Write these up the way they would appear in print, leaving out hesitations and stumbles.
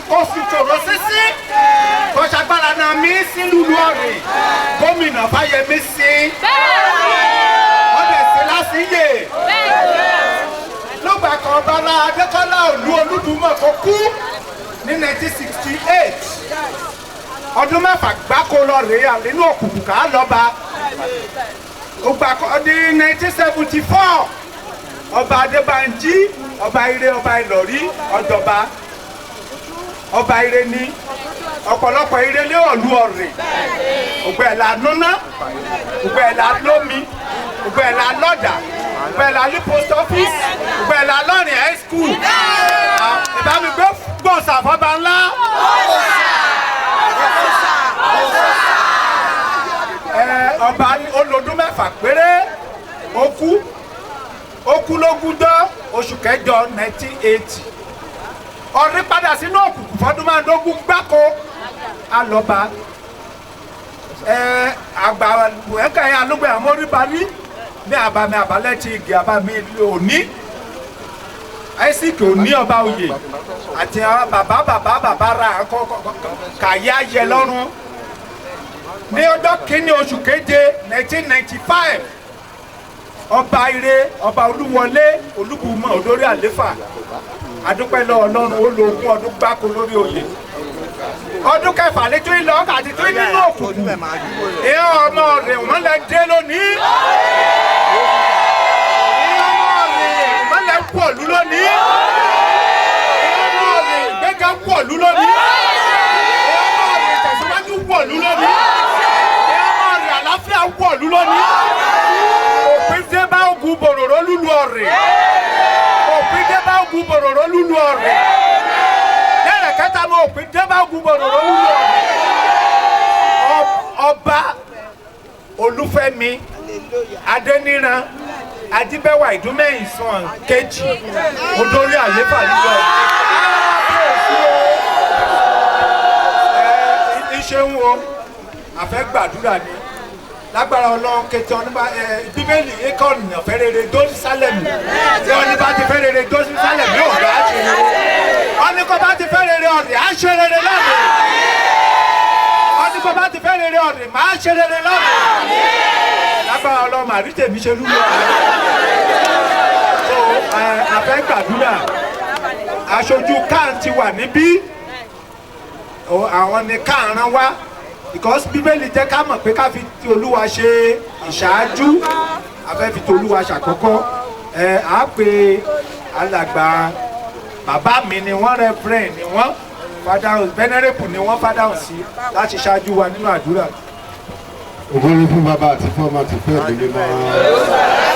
Kó sì tòrò sísí kó ṣàgbára náà mí sí lùlù ọ̀rìn gómìnà Fáyẹmí sí ọdẹ sí lásìyè lọ́gbà kan bala Adékọ́lá Òlú Olúdùmọ̀ tó kú ní 1968, ọdún 6 gbáko lọ rèé nínú òkùnkùn ká lọ́ba ògbà ní 1974. Ọba Adébánjí, ọba ire, ọba Ìlọrí, ọjọba ọba ire ní ọ̀pọ̀lọpọ̀ ire lé ọ̀lú ọ̀rìn. Ògbẹ́ ẹ̀ la núná, ògbẹ́ ẹ̀ la lómi, ògbẹ́ ẹ̀ la lọ́dà, ògbẹ́ ẹ̀ la ní post office, ògbẹ́ ẹ̀ la lọ́rìn high school. Ìbámi gbé gbọ̀nsà fọba ńlá. Ọba olódún 6 péré ó kú, ó kú lógúnjọ́ oṣù kẹjọ 1980. Ọ̀rìn padà sínú òkùnkùn fọdún 15 gbáko alọba. Àgbà ẹ̀ka ẹ̀ alógbè àmóríbalí ní àbàmì àbálẹ̀ ti igi àbàmì òní Isaac òní ọba oyè àti bàbá bàbá bàbá ra kàyé ayẹ lọ́rùn. Ní ọjọ́ kìíní oṣù keje 1995, ọba ire, ọba Olúwọlé Olúbùmọ̀ olórí àléfà, adúpẹ́ lọ́wọ́ Ọlọ́run, ó lo 20 ọdún gbáko lórí oyè. Ọdún 6 létí ìlọ àti tó nínú òkùnkùn ìyá ọmọ rẹ̀ wọ́n lẹ dé lónìí. Ìyá ọmọ rẹ̀ wọ́n lẹ wọ̀lú lónìí. Ìyá ọmọ rẹ̀ ìgbéga wọ̀lú lónìí. Ìyá ọmọ rẹ̀ ìtẹ̀síwájú wọ̀lú lónìí. Ìyá ọmọ rẹ̀ àlàáfíà wọ̀lú lónìí. Òpin dé bá ogun bòròró lúlu ọ̀rẹ́. Òpin dé bá ogun bòròró lúlu ọ̀rẹ́. Lẹ́rẹ̀ kẹta mọ òpin dé bá ogun bòròró lúlu ọ̀rẹ́. Ọba Olúfẹ́mi Adéníran Ajíbẹ́wà Ìdúmẹ̀yìn sàn kejì odórí àléfà lúlu ọ̀rẹ́. Ẹ ṣeun o, àfẹ́ gbàdúrà ni lágbára Ọlọ́run kẹtẹ ọ̀nìbá ẹ bíbélì ikọ̀ ọ̀nìyàn fẹ́ rere Jerusalem tí ọ̀nìbá ti fẹ́ rere Jerusalem yóò gbà á ṣe rere, ọ̀nìkọ́ bá ti fẹ́ rere ọ̀rẹ́ á ṣe rere lọ́rẹ̀, ọ̀nìkọ́ bá ti fẹ́ rere ọ̀rẹ́ má ṣe rere lọ́rẹ̀. Lágbára Ọlọ́run àrí tèmi ṣe lúlọ. So àfẹ́ gbàdúrà. Aṣojú kan ti wà níbí, àwọn ni káà rán wá because bíbélì jẹ́ ká mọ̀ pé ká fi ti Olúwa ṣe ìṣáájú, a fẹ́ fi ti Olúwa ṣàkọ́kọ́. Ẹ á pe alàgbà bàbá mi ni wọ́n, reverend ni wọ́n, father venerable ni wọ́n, father sí láti ṣáájú wa nínú àdúrà. Ògo ni fún bàbá àti fún ọmọ àti fún ẹ̀mí mímọ́.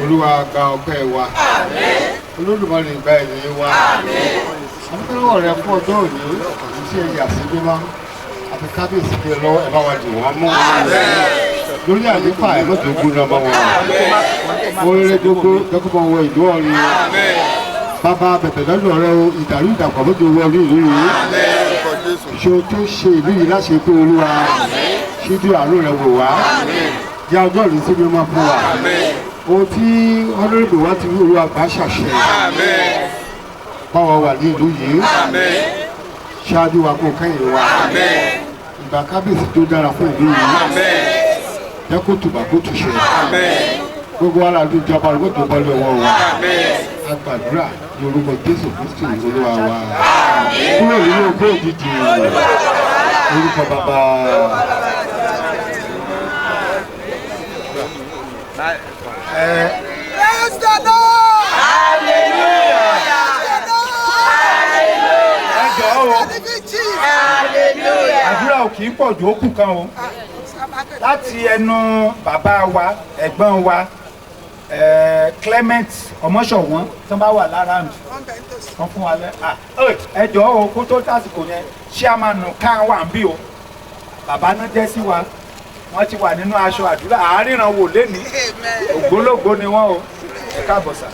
Olúwa gba ọpẹ́ wa. Olódùmarè gba ẹ̀yìn wa. Àdúgbò rẹ fún ọjọ́ òní àti tí ẹ yà sí mímọ́ àti kábíyèsí kí ẹ lọ́wọ́ ẹ bá wa dì wọ́n mú. Lórí àléfà ẹ mọ́tò ogun náà bá wọn. Oríire gbogbo dẹ́kun wọ ìlú ọ̀run. Bàbá bẹ̀bẹ̀ lọ́dọ̀ rẹ o, ìdàrú ìdàpọ̀ mọ́tò wọ orí ìlú yìí. Ṣé o tó ṣe ìlú yìí láṣẹ pé Olúwa ṣíjú àánú rẹ wò wá. Jẹ́ ọjọ́ ìlú sí mímọ́ fún wa. Ohun tí ọlọ́rìnbó wa ti rí Olúwa gbà ṣàṣẹ. Báwa wà ní ìlú yìí. Ṣáájú wa kó kẹ́yìn wa. Ìgbà kábíyèsí tó dára fún ìlú yìí. Jẹ́ kó tùbà kó tùṣe. Gbogbo wa la dùn jọba rẹ̀ tó bọ́ lọ́wọ́ wa. A gbàdúrà ní orúkọ Jésù Kristi Olúwa wa. Kúrò nínú ògbó òjijì. Orúkọ bàbá. Praise the Lord! Hallelujah! Ẹ jọ̀ọ́ o, àdúrà ò kì í pọ̀ ju òkú kan o. Láti ẹnu bàbá wa, ẹ̀gbọ́n wa, Clement Ọmọṣọ̀wọ́n tó bá wà lára mi wọ́n fún wa lẹ́ ẹ jọ̀ọ́ o, kó tó tásìkò yẹn chairman kan wà ń bí o, bàbá náà jẹ́ sí wa, wọ́n ti wà nínú aṣọ àdúrà àáríran wò lénìí, ògbólógbó ni wọ́n o, ẹ káàbọ̀ sà.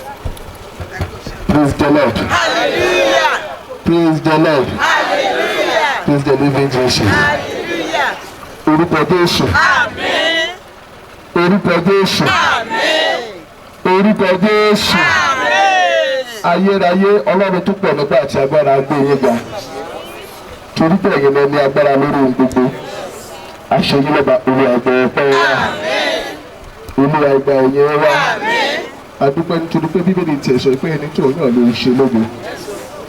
Praise the Lord. Hallelujah. Praise the Lord. Hallelujah. Praise the living Jesus. Hallelujah. Orúkọ Jésù. Àmín. Orúkọ Jésù. Àmín. Orúkọ Jésù. Ayérayé Ọlọ́run tó pọ̀ nígbà tí agbára gbé yín ga. Torí pé ẹ̀yin lẹ ní agbára lórí ohun gbogbo. Aṣèyí lọ́ba Olúwa gba ọpẹ́ wa. Olúwa gba ẹ̀yìn wa. A dúpẹ́ nítorí pé Bíbélì tiẹ̀ sọ pé ẹni tó yàn ló ń ṣe lógo.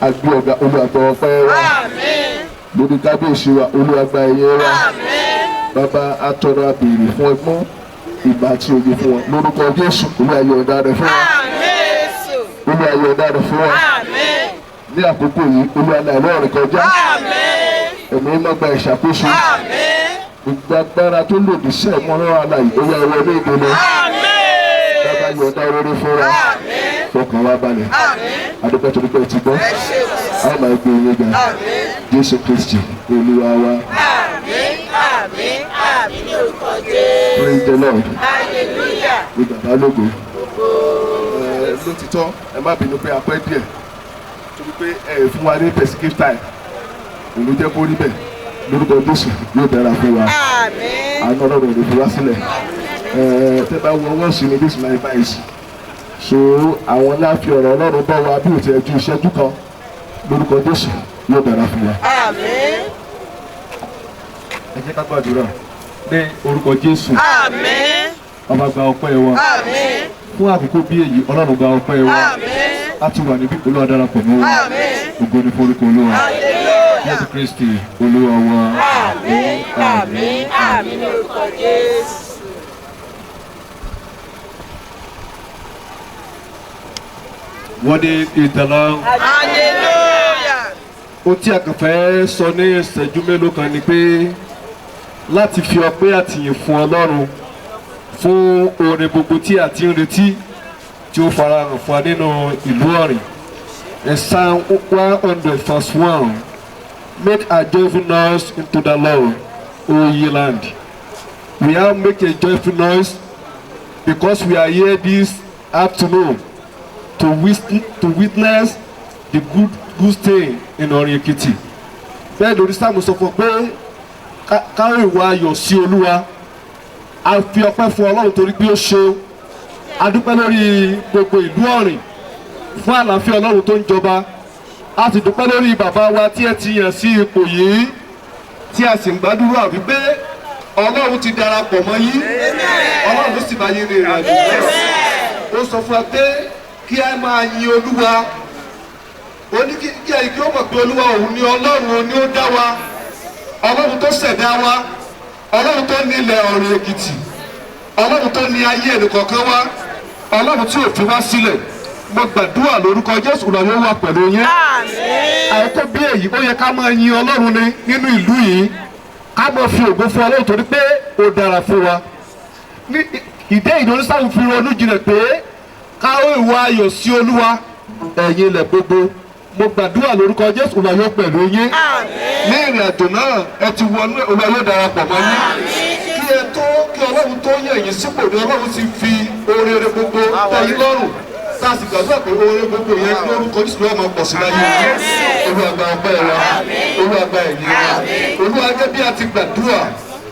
A gbé ọ̀gá Olúwa gba ọpẹ́ wa. Lórí kábíyèsí wa Olúwa gba ẹ̀yìn wa. Bàbá atọ́rọ abèrè fún ẹgbọ́n ìgbà àti òye fún wọn. Lórúkọ Jésù Olúwa yọ̀ǹda rẹ̀ fún wa. Olúwa yọ̀ǹda rẹ̀ fún wa. Ní àkókò yìí Olúwa la ìlú Ọ̀rìn kọjá. Ẹ̀mí mímọ́ gba ìṣàkóso. Gbogbo agbára tó lòdì sí ẹ̀mọ́ ọlọ́run alààyè ó yá wọlé ìdènà. Bàbá yọ̀ǹda rere fún wa. Fọkàn wa balẹ̀. Adúpẹ́ torí pé ẹ ti gbọ́. A ó máa gbé yín ga. Jésù Kristi Olúwa wa. Praise the Lord. Ní bàbá lógo. Lótìtọ́ ẹ má bínú pé a pẹ́ díẹ̀ torí pé ẹ fún wa ní specific time. Òun ló jẹ́ kó rí bẹ́ẹ̀. Lórúkọ Jésù yóò dára fún wa. Àánú Ọlọ́run ò ní fi wá sílẹ̀. Tẹ́ bá wọ ọwọ́ sí mi, this is my advice. So àwọn ńlá fi ọ̀rọ̀ Ọlọ́run bọ́ wa bí òtí ẹjú ìṣẹ́jú kan. Lórúkọ Jésù yóò dára fún wa. Ẹ jẹ́ ká gbàdúrà ní orúkọ Jésù. Ọba gba ọpẹ́ wa. Fún àkókò bí èyí Ọlọ́run gba ọpẹ́ wa. A ti wà níbí Olúwa darapọ̀ mọ́ wa. Ògo ni fún orúkọ Olúwa. Jésù Kristi Olúwa wa. Àmín, àmín, àmín ní orúkọ Jésù. Wọ́n ní ìtàlá. Hallelujah. Ohun tí a kàn fẹ́ sọ ní ìṣẹ́jú mélòó kan ni pé láti fi ọpẹ́ àtìyìn fún Ọlọ́run fún oore gbogbo tí a ti ń retí tí ó farahàn fún wa nínú ìlú Ọ̀rìn. Psalm 100 verse 1: Make a joyful noise unto the Lord, O ye land. We have make a joyful noise because we are here this afternoon to witness the good thing in Ọ̀rìn Èkìtì. Bẹ́ẹ̀ lórí Sáàmù sọ fún ọ pé ká ìwà ayọ̀ sí Olúwa. A fi ọpẹ́ fún Ọlọ́run torí pé ó ṣe. A dúpẹ́ lórí gbogbo ìlú Ọ̀rìn fún àlàáfíà Ọlọ́run tó ń jọba. A sì dúpẹ́ lórí bàbá wa tí ẹ ti yàn sí ipò yìí tí a sì ń gbàdúrà wípé Ọlọ́run ti darapọ̀ mọ́ yín. Ọlọ́run sì máa yín ní ìrìn àjò náà. Ó sọ fún wa pé kí a máa yin Olúwa. Ó ní kí ẹ̀yin kí ó mọ̀ pé Olúwa òun ni Ọlọ́run, òun ni ó dá wa. Ọlọ́run tó ṣẹ̀dá wa. Ọlọ́run tó ní ilẹ̀ Ọ̀rìn Èkìtì. Ọlọ́run tó ní ayé ẹnìkọ̀ọ̀kan wa. Ọlọ́run tí ò fi wá sílẹ̀. Mo gbàdúrà lórúkọ Jésù, Olúwa yóò wà pẹ̀lú yín. Àìkú bí èyí ó yẹ ká máa yin Ọlọ́run ni nínú ìlú yìí. Ká máa fi ògo fún Ọlọ́run torí pé ó dára fún wa. Ní ìdí ìdórí sáà fi ronú jinlẹ̀ pé ká ó ìwà ayọ̀ sí Olúwa ẹ̀yin ilẹ̀ gbogbo. Mo gbàdúrà lórúkọ Jésù, Olúwa yóò pẹ̀lú yín. Ní ìrìn àjò náà ẹ ti wọnú, Olúwa yóò darapọ̀ mọ́ yín. Kí ẹ tó kí Ọlọ́run tó yàn yín sípò ní Ọlọ́run ti fi oore rere gbogbo tẹ́ yín lọ́rùn. Tá a sì gbàdúrà pé oore gbogbo yẹn lórúkọ Jésù yóò máa pọ̀ sí láyé yín. Olúwa gba ọpẹ́ wa. Olúwa gba ẹ̀yìn wa. Olúwa gẹ́gẹ́ bí a ti gbàdúrà.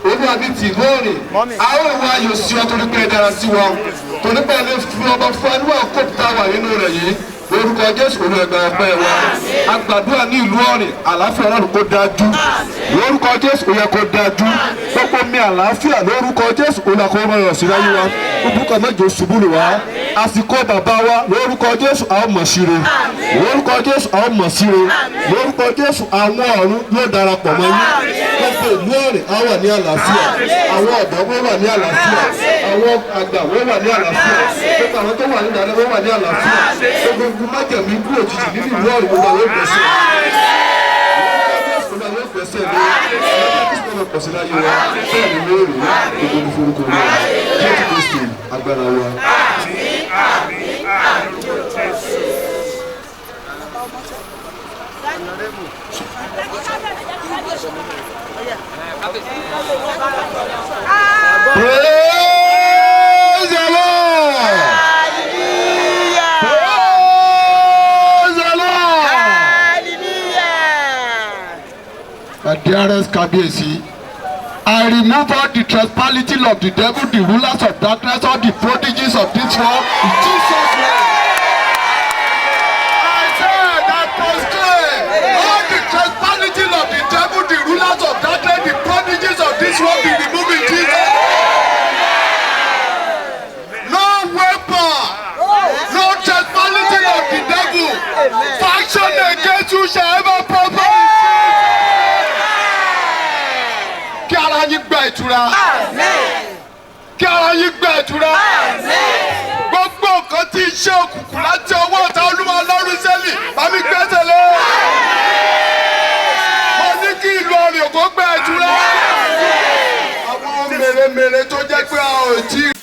Olúwa ní ti ìlú Ọ̀rìn. A ó wá ayọ̀ sí ọ torí pé ẹ dára sí wa. Torí pé ẹ lè fi ọba fún wa níwọ̀n kóòtù wà nínú rẹ̀ yìí. Lórúkọ Jésù Olúwa gba ọpẹ́ wa. A gbàdúrà ní ìlú Ọ̀rìn, àlàáfíà Ọlọ́run kó dájú. Lórúkọ Jésù ó yẹ kó dájú. Gbogbo mi àlàáfíà lórúkọ Jésù Olúwa kó rọrùn sí láyé wa. Búburú mẹ́jọ ṣubú lù wá. Àsìkò bàbá wa lórúkọ Jésù a ó mọ̀ síre. Lórúkọ Jésù a ó mọ̀ síre. Lórúkọ Jésù àwọn ọ̀run yóò darapọ̀ mọ́ yín. Gbogbo ìlú Ọ̀rìn á wà ní àlàáfíà. Àwọn ọ̀dọ́ wọ́n wà ní àlàáfíà. Àwọn àgbà wọ́n wà ní àlàáfíà. Gbogbo àwọn tó wà ní ìdáná wọ́n wà ní àlàáfíà. Gbogbo májẹ̀mú ikú òjijì nínú ìlú Ọ̀rìn gbogbo àwọn ìgbésẹ̀. Gbogbo àwọn ìgbésẹ̀ ni Kristo pọ̀ sí láyé wa. Bẹ́ẹ̀ ni lóòrè gbogbo ní forúkọ wa. Jésù Kristi agbára wa. Praise the Lord. Praise the Lord. Hallelujah. My dearest Kábíyèsí, I remove all the principality of the devil, the rulers of darkness, all the prodigies of this world in Jesus' name. I said, I proclaim all the principality of the devil, the rulers of darkness, the prodigies of this world be removed in Jesus' name. No weapon, no principality of the devil, faction against you shall ever prosper in Jesus' name. Kí ara yín gba ìtura. Kí ara yín gba ìtura. Gbogbo nǹkan tí iṣẹ́ òkùnkùn láti ọwọ́ ọ̀tá Olúwa Ọlọ́run sẹ́lì bámi gbẹ́sẹ̀ lé. Mo ní kí ìlú Ọ̀rìn Òkò gba ìtura. Àwọn mèremère tó jẹ́ pé a ò tí ì.